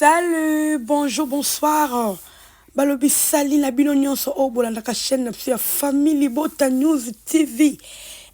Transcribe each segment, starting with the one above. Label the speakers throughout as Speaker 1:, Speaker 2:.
Speaker 1: Salut, bonjour, bonsoir. Balobi sali na bino nyonso oyo bolandaka chaîne na biso ya Famille Libota News TV.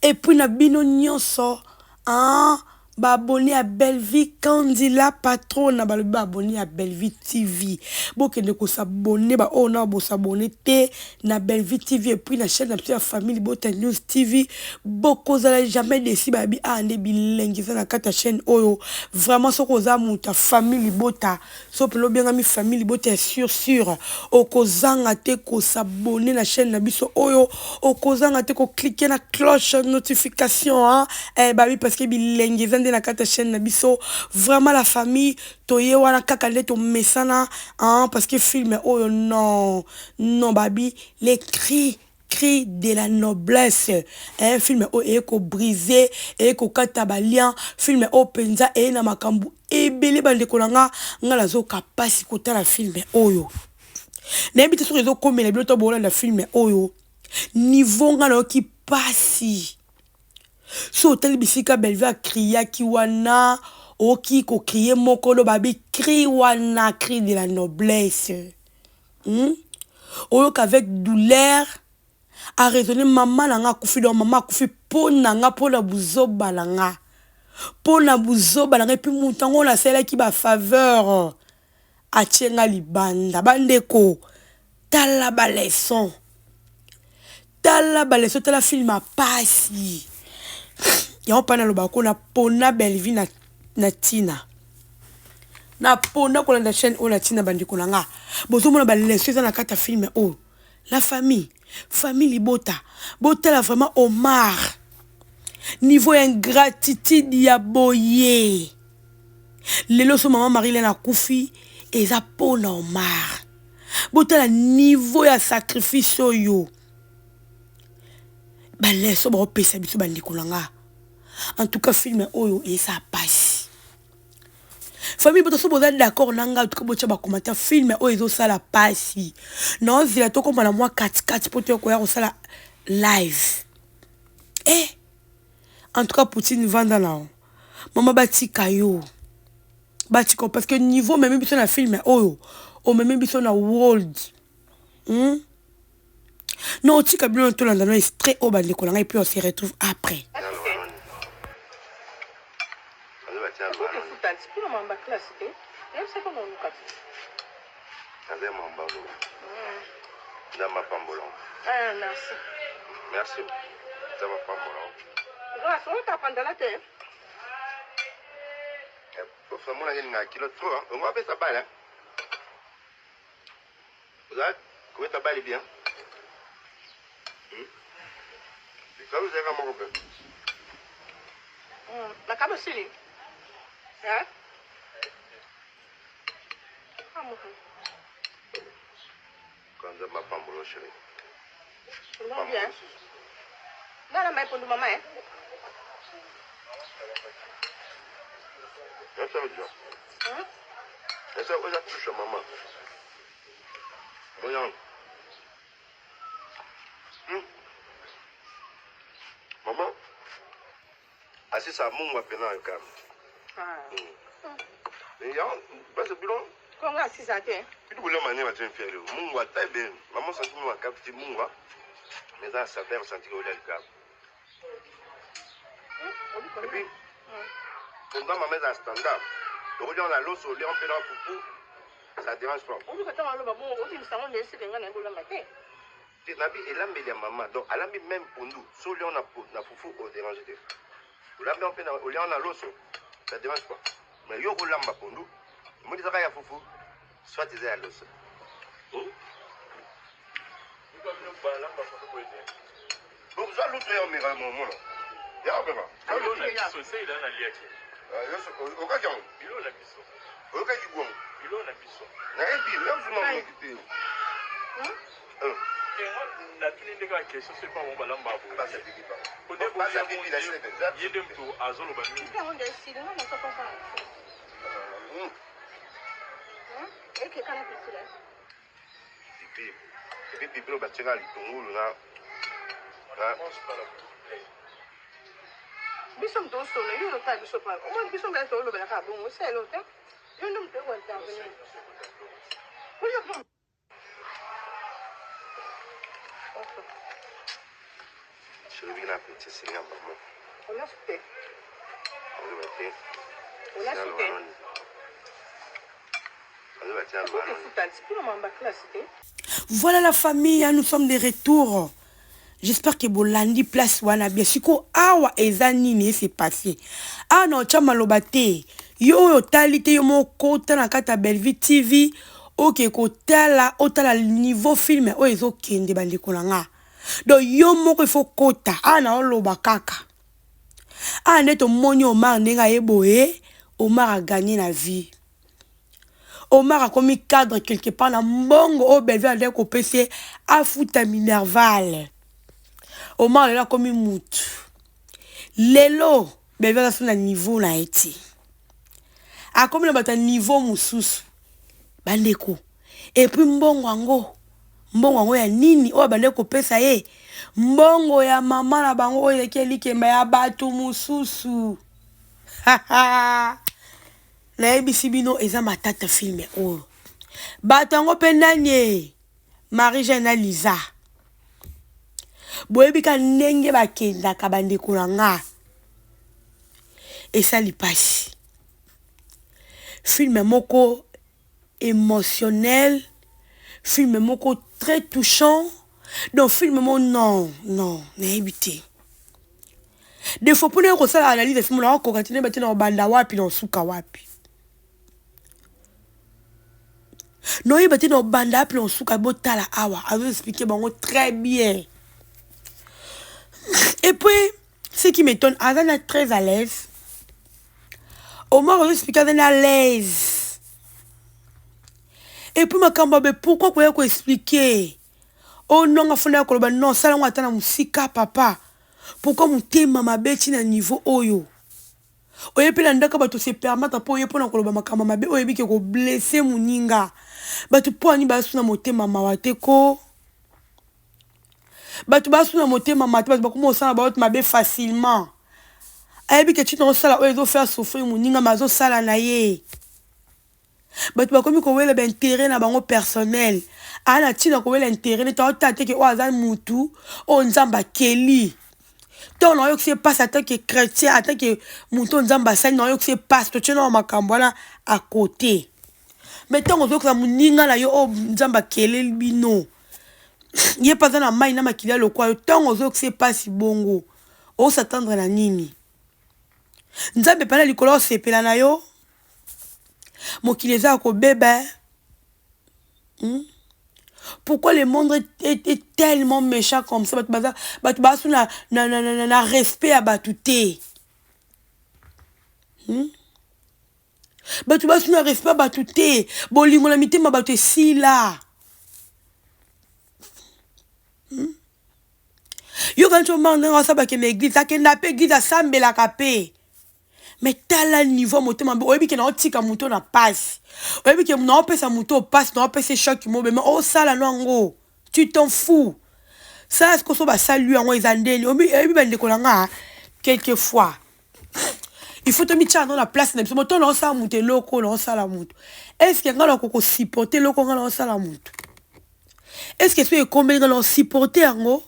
Speaker 1: Et puis na bino nyonso hein, ba abonné ya Bellevue Kandi la patrona balobi ba abonné ya Bellevue TV. Bokende ko s'abonner ba oyo na bo s'abonner te na Bellevue TV et puis na chaîne na biso ya Famille Libota News TV. Bokozala jamais déçu babi ah nde bilengi eza na kati ya chaîne oyo. Vraiment soki oza moto ya Famille Libota Soki pena obengami famille libota ya sur sur, okozanga te ko s'abonner na chaîne na biso oyo, okozanga te ko cliquer na cloche notification hein, eh babi parce que bilengi eza nde na kati ya chaîne na biso. Vraiment la famille toye wana kaka nde tomesana hein, parce que film oyo non non babi les cris Cri de la noblesse eh, film oyo eye ko briser, eye kokata ba liens, film oyo penza eye na makambu ebele bandeko na nga, nga nazoka pasi kotala film oyo. Nayebi te soki ezokomela bino to bolanda film oyo, niveau nga nayoki pasi. So otali bisika Bellevue acriaki wana, oki ko crier moko lo babi cri wana cri de la noblesse. Hum oyoka avec douleur a raisonner maman na nga akufi donc maman akufi po na nga po na buzoba na nga po na buzoba na nga epuis mutu yango nasalelaki ba faveur atie nga libanda bandeko tala ba leçon tala ba leçon tala film ya pasi yango pa nalobaka ko na pona Bellevue na, na tina na pona kolanda chaîne oyo na tina bandeko na nga bozomona ba leçon eza na kati ya film oyo la famille famille libota botala vraiment Omar niveau ya ingratitude ya boye lelo so mama Marie-Lène akufi eza pona Omar Botala niveau ya sacrifice oyo ba leçon baopesa biso bandeko na nga. En tout cas film oyo eza pasi. Famille boto so boza d'accord na nga en tout cas botia ba commentaire film oyo ezosala pasi. Naozela tokoma na mwa katikati mpo toya kosala live. Eh en tout cas Poutine vanda na yo. Mama batika yo. Batika parce que niveau omemi biso na film oyo omemi biso na world. Hmm? Non, otika bino tolanda na extrait oyo bandeko na ngai puis on se retrouve après.
Speaker 2: Merci. Kobeta bale bien. Likalo ezalaka moko mpe.
Speaker 3: Makambo esili. Hein?
Speaker 2: Kanza mapambolo chérie.
Speaker 3: Bon bien. Nana mai pondu mama eh.
Speaker 2: Esa ojo. Esa oja tusha mama. Moyan. Mama. Asisa mungwa pena yo kama.
Speaker 3: Ah.
Speaker 2: Ya, basi bilo.
Speaker 3: Konga asisa te.
Speaker 2: Bitu bolia mane ba tien fier. Mungwa ta bien. Maman santi mwa kapti mungwa. Mais ça saveur santi ko olia Et puis, on doit maman standard. Donc on a loso, olia mpe na fufu. Ça dérange pas.
Speaker 3: Oluka ntango aloba bongo obimisa yango nde esika ngai nayebi olamba te.
Speaker 2: Te nabi elambeli ya mama donc alambi même pondu so olia na, na fufu odérange te olambi yango mpe olia yango na loso ça dérange pas mais yo okolamba pondu omoni ezaka ya fufu soit eza ya loso hmm? Donc zwa lutu ya omeka momona ya omeka okaki yango oyokaki gongo nayebi nayebi te
Speaker 4: Natuni nde kaka question soki bango balamba ye nde moto azoloba mingi.
Speaker 2: Epi pipilo batiaka litungulu na
Speaker 3: biso moto osolo yo otala biso pa omoni biso mbela tolobelaka bongo selo te yo nde moto eko intervenir.
Speaker 2: esenga mama.
Speaker 3: Olia supu te.
Speaker 2: Azoba te.
Speaker 3: Olia supu te.
Speaker 2: Azoba te
Speaker 3: Soki
Speaker 2: aloba.
Speaker 3: efuta mpona mamba classe te.
Speaker 1: Voilà la famille, hein, nous sommes de retour. J'espère que bolandi place wana bien. Siko awa eza nini s'est passé. Ah non, tcha maloba te. Yo oyo otali te yo moko kota na kati ya Bellevue TV oke kotala otala niveau film oyo ezokende bandeko na nga. Donc yo moko il faut kota. Ah na oloba kaka. Ah nde tomoni Omar ndenge aye boye, Omar a gagné na vie. Omar akomi cadre quelque part na mbongo oyo Bellevue andaki kopesa ye afuta minerval. Omar lelo akomi mutu. Lelo Bellevue aza so na niveau na ye te. Akomi na bato ya niveau mosusu. Bandeko. Et puis mbongo yango, mbongo yango ya nini oyo abandaki kopesa ye? Mbongo ya mama na bango oyo ezalaki ya likemba ya bato mosusu. Nayebisi bino eza matata film oyo. Bato yango mpe nani e? Marie Jeanne na Liza. Boyebi ka ndenge bakendaka bandeko na nga. Esali pasi. Film moko émotionnel, film moko très touchant. Donc film moko non, non, nayebi te. Des fois mpona yo kosala analyse ya film nakokoka te nayeba te na kobanda wapi na kosuka wapi. Noyeba te na kobanda wapi na kosuka botala awa azo expliquer bango très bien. Et puis ce qui m'étonne, aza na très à l'aise. Omar azo expliquer aza na à l'aise. Et puis makambo abe pourquoi koya ko expliquer? Oh non nga fona koloba non sala ngo ata na musika papa. Pourquoi motema mabe ti na niveau oyo? Oye pe na ndako bato se permettre po oye pona koloba makambo mabe oyebi ke ko blesser muninga. Bato po ani basu na motema mawa te ko. Bato basu na motema mawa te bato bakoma kosala bato mabe facilement. Ayebi ke ti na osala oyo ezo faire souffrir muninga mais azosala na ye. Bato bakomi kowela ba intérêt na bango personnel. Aa na ntina kowela intérêt neti aotala te ke oyo aza mutu oyo Nzambe akeli. Ntango naoyokisa ye mpasi en tant que chrétien, en tant que mutu oyo Nzambe asali, naoyokisa ye mpasi, totie nao makambo wana à côté. Mais ntango ozoyokisa moninga na yo oyo Nzambe akeleli bino, ye mpe aza na mai na makila lokola yo, ntango ozoyokisa ye mpasi bongo, osatendre na nini? Nzambe pala likolo osepela na yo. Mokili eza ya kobeba. Pourquoi le monde est tellement méchant comme ça? Bato baza bato basu na, na, na, na, na respect ya bato te. Bato basu na respect ya bato te. Bolingo na mitema bato esila. Yoka nti omar ndenge asabaki na église, akenda pe église asambelaka pe. Mais tala niveau motema mabe, oyebi ke naotika moto na pasi, oyebi ke naopesa moto pasi, naopesa choc mobe, mais osala no yango, tu t'en fous. Sala sikoyo so basali yango eza ndeni, oyebi bandeko na nga quelquefois il faut tomitia no na place na biso. Moto naosala moto eloko naosala moto, est ce que nga nakoki kosupporte eloko nga naosala moto? Est ce que soki ekomeli nga naosupporte yango?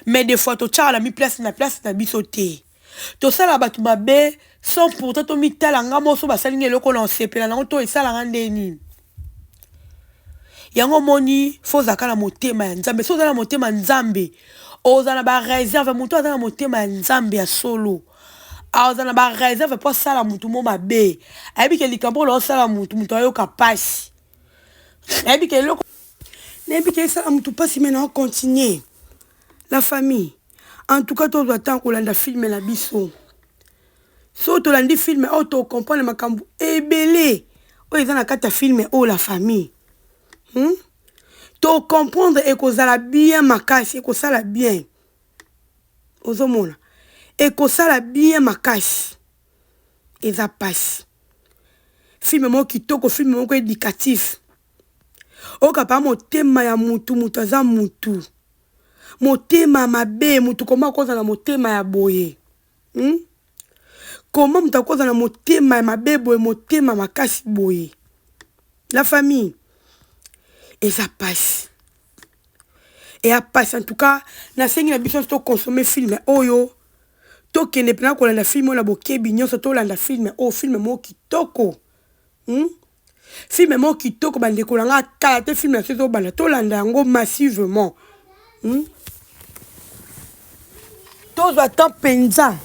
Speaker 1: Mais des fois totiaka na mi place na place na biso te. Tosala bato mabe sans pourtant tomitala nga moko so basali nga eloko na osepela nango to esalanga nde nini. Yango omoni fo ozalaka na motema ya Nzambe. So oza na motema ya Nzambe, ozala na ba réserve. Moto aza na motema ya Nzambe ya solo, aza na ba réserve po asala motu mo mabe. Ayebi ke likambo oyo osala motu, motu ayoka pasi. Ayebi ke eloko nayebi ke esala motu pasi, mais na continuer. La famille, en tout cas tozwa temps kolanda film na biso. So tolandi film oyo to comprendre makambo ebele oyo eza na kati ya film oyo la famille. To comprendre ekozala bien makasi, ekosala bien. Ozomona ekosala bien makasi. Eza pasi. Film moko kitoko, film moko éducatif. Oyo kapa motema ya mutu, mutu aza mutu. Motema mabe, mutu koma akozala na motema ya boye. Koma mutu akozala na motema ya mabe boye, motema makasi boye. La famille, eza pasi. Eya pasi en tout cas, nasengi na biso nyonso toconsommer film oyo, tokende mpena kolanda film oyo na bokebi nyonso. Tolanda film oyo, film moko kitoko, Film moko kitoko, bandeko na nga. Kala te film na biso ezobanda, tolanda yango massivement, Tozwa temps mpenza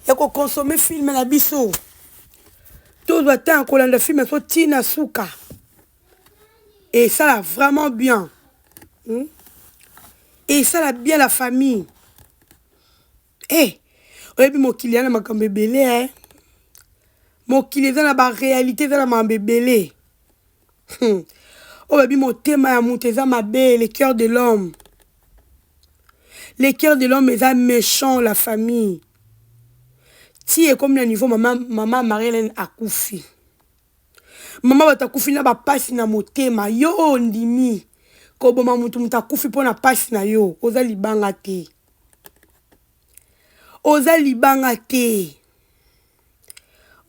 Speaker 1: ya koconsommer film na biso, tozwa temps ya kolanda film na biso ntina suka, esala vraiment bien, Esala bien la famille. Eh, oyebi mokili ya na makambo ebele, eh? Mokili eza na baréalité, eza na makambo ebele. Oyo babi motema ya moto eza mabe, le cœur de l'homme, le cœur de l'homme eza méchant, la famille. Ti ekomi na niveau mama, mama Marie-Hélène akufi, mama bato akufi na bapasi na motema. Yo oyo ondimi koboma motu, moto akufi mpo na pasi na yo, oza libanga te, oza libanga te,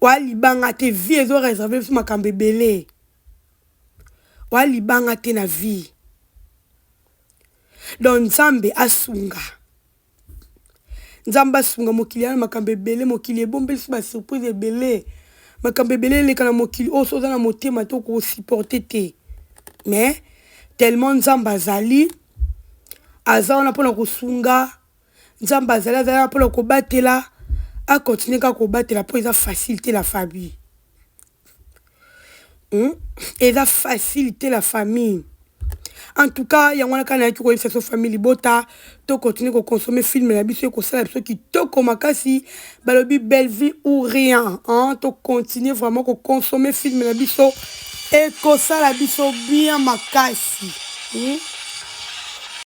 Speaker 1: oya libanga te. Vie ezoréserver biso makambo ebele, oya libanga te na vie. Donc Nzambe asunga, Nzambe asunga. Mokili ya na makambo ebele, mokili ebombeli biso basurprise ebele, makambo ebele eleka na mokili oyo. So oza na motema te, okosupporter te. Mais tellement Nzambe azali, aza wana mpona kosunga. Nzambe azali, azali wana mpona kobatela, acontinuer kaka kobatela, mpo eza facile te, la famille, Eza facile te, la famille. En tout cas, yango wana kaka nayaki koyebisa so famille libota, tocontinuer koconsommer film na biso, ekosala biso kitoko makasi. Balobi belle vie ou rien, hein? Tocontinuer vraiment koconsommer film na biso, ekosala biso bien makasi,